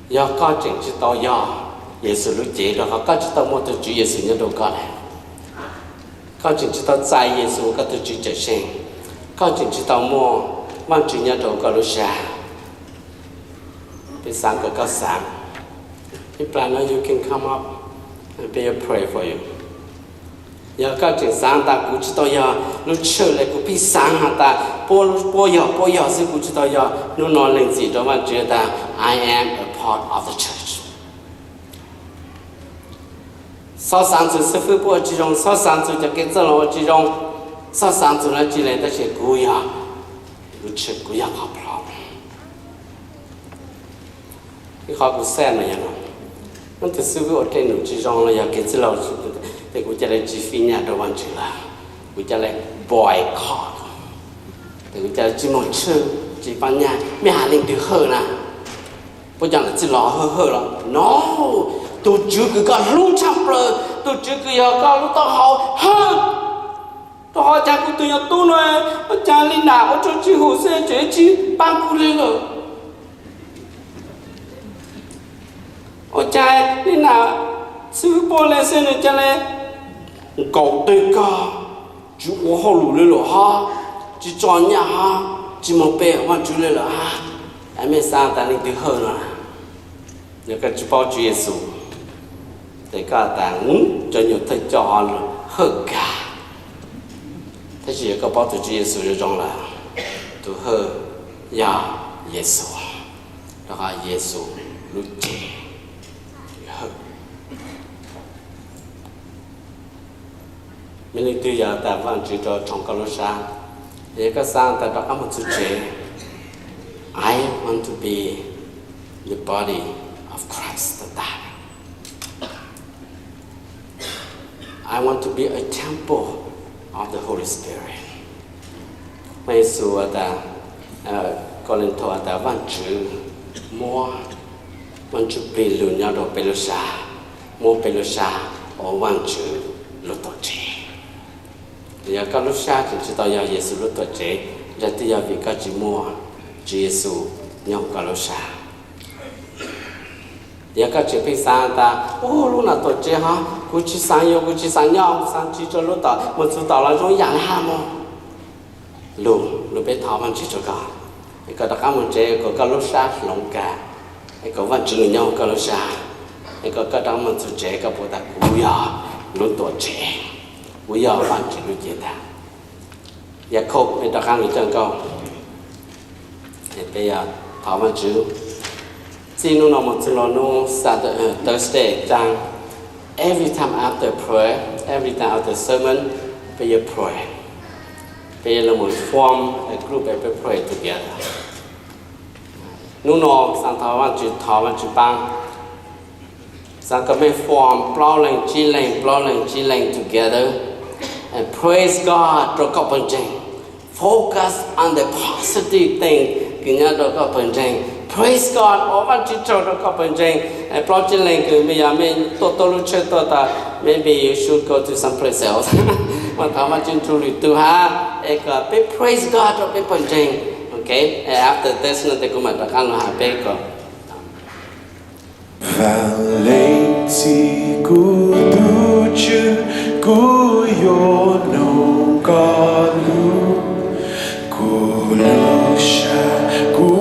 Yog koj tseem tsi tau yog Yexus lub cev rua qhov koj tsi tau muaj tug Tswv Yexus nyob rua koj le, koj tseem tsi tau txais Yexus koj tug Tswv cawm seej, koj tseem tsi tau muaj Vaajtswv nyob rua koj lub sab, peb xaav kom koj xaav. Ib plag no you can come up, peb yuav pray for you. Yog koj tseem xaav tas kuv tsi tau yog lub church le, kuv pheej xaav has tas puab, puab yog, puab yog xwb, kuv tsi tau yog, nub no lees txim rua Vaajtswv tas I am a part of the church. Xob xaav txug xib fwb puab ua tsi zoo, xob xaav txug cov kev txwj laus ua tsi zoo, xob xaav txug dlaab tsi le, tab sis kuv yog, kuv yog qhov plho. Ib qhov kuv xav mas yog no, leej twg xib fwb ua dlej num tsi zoo los yog kev txwj laus, tes kuv ca le tsi fij nyaj rua Vaajtswv lawm, kuv ca le boycott, tes kuv ca le tsi moog tshwj, tsi fij nyaj, mej has leej twg hawj na? Puab cov nam txwj laus hawj hawj los? No, tug Tswv kws koj hlub tshaj plaws, tug Tswv kws yog koj lub taub hau hawj. Rua qhov caag kuv tug nyuas tub no, ua caag li nam ua rua tsi hum xwb tseem tsi paab kuv le lawm? Ua caag li nam xib fwb puab le xwb nwg ca le nkaum teg kag, tsi ua hauj lwm le lawm hab, tsi tso nyaj hab, tsi moog pe Vaajtswv le lawm hab? Mej xaav tas leej twg hawj no? Yog koj tsi paub Tswv Yexus, tes koj tas cov nyuas thawj coj hawj kag. Tab sis yog koj paub tug Tswv Yexus zoo zoo lawm, tug hawj yog Yexus, rua qhov Yexus lub cev. Mej leej twg yog tas Vaajtswv rua tshoov koj lub sab, yog koj xaav tas rov qaab moog txug tsev, I want to be the body of Christ, tas I want to be a temple of the Holy Spirit. Vaaj Yexus tas, Kauleethaus tas Vaajtswv muab, Vaajtswv plig lug nyob rua peb lub sab, muab peb lub sab ua Vaajtswv lub tuam tsev. Yog koj lub sab tseem tsi tau yog Yexus lub tuam tsev, yog twb yog vim koj tsi muaj Tswv Yexus nyob huv koj lub sab. Yog koj tseem pheej xaav tas, u, lub no tuam tsev hov, kuv tsi xaav yuav, kuv tsi xaav nyob, xaav tsi rua lub tom, moog txug tom los zoo yaam le hab mog. Lug, lug peb thov Vaajtswv rua koj, es koj rov qaab moog tsev kom koj lub sab hloov kag, es kom Vaajtswv lug nyob huv koj lub sab, es kom koj rov qaab moog txug tsev koj puas tas kuv yog lub tuam tsev, kuv yog Vaajtswv lub cev tag. Yaakauv peb rov qaab lug coj nkauj, peb thov Vaajtswv. Txij nub no moog txug lug nub Saturday, Thursday caag, every time after prayer, every time after sermon, peb yuav pray. Peb yuav lug moog form a group, peb pray together. Nub no xaav thov Vaajtswv, thov Vaajtswv paab, xaav kom mej form plaub leeg tsib leeg, plaub leeg tsib leeg together and praise God rua koj pawg ntseeg. Focus on the positive thing kws nyob rua koj pawg ntseeg. Praise God, ua Vaajtswv tsaug rua koj pawg ntseeg. Plaub tsib leeg kws mej yog mej tuaj tuaj lub tsheb tuaj tas, maybe you should go to some place else. Mas thov Vaajtswv nrug lwm tug hab, es kom peb praise God rua peb pawg ntseeg. Okay, after this no tes kuv mam rov qaab lug has peb kom Vaaj leej txij kuv tug Tswv, kuv yuav noog koj lub, kuv lub sab kuv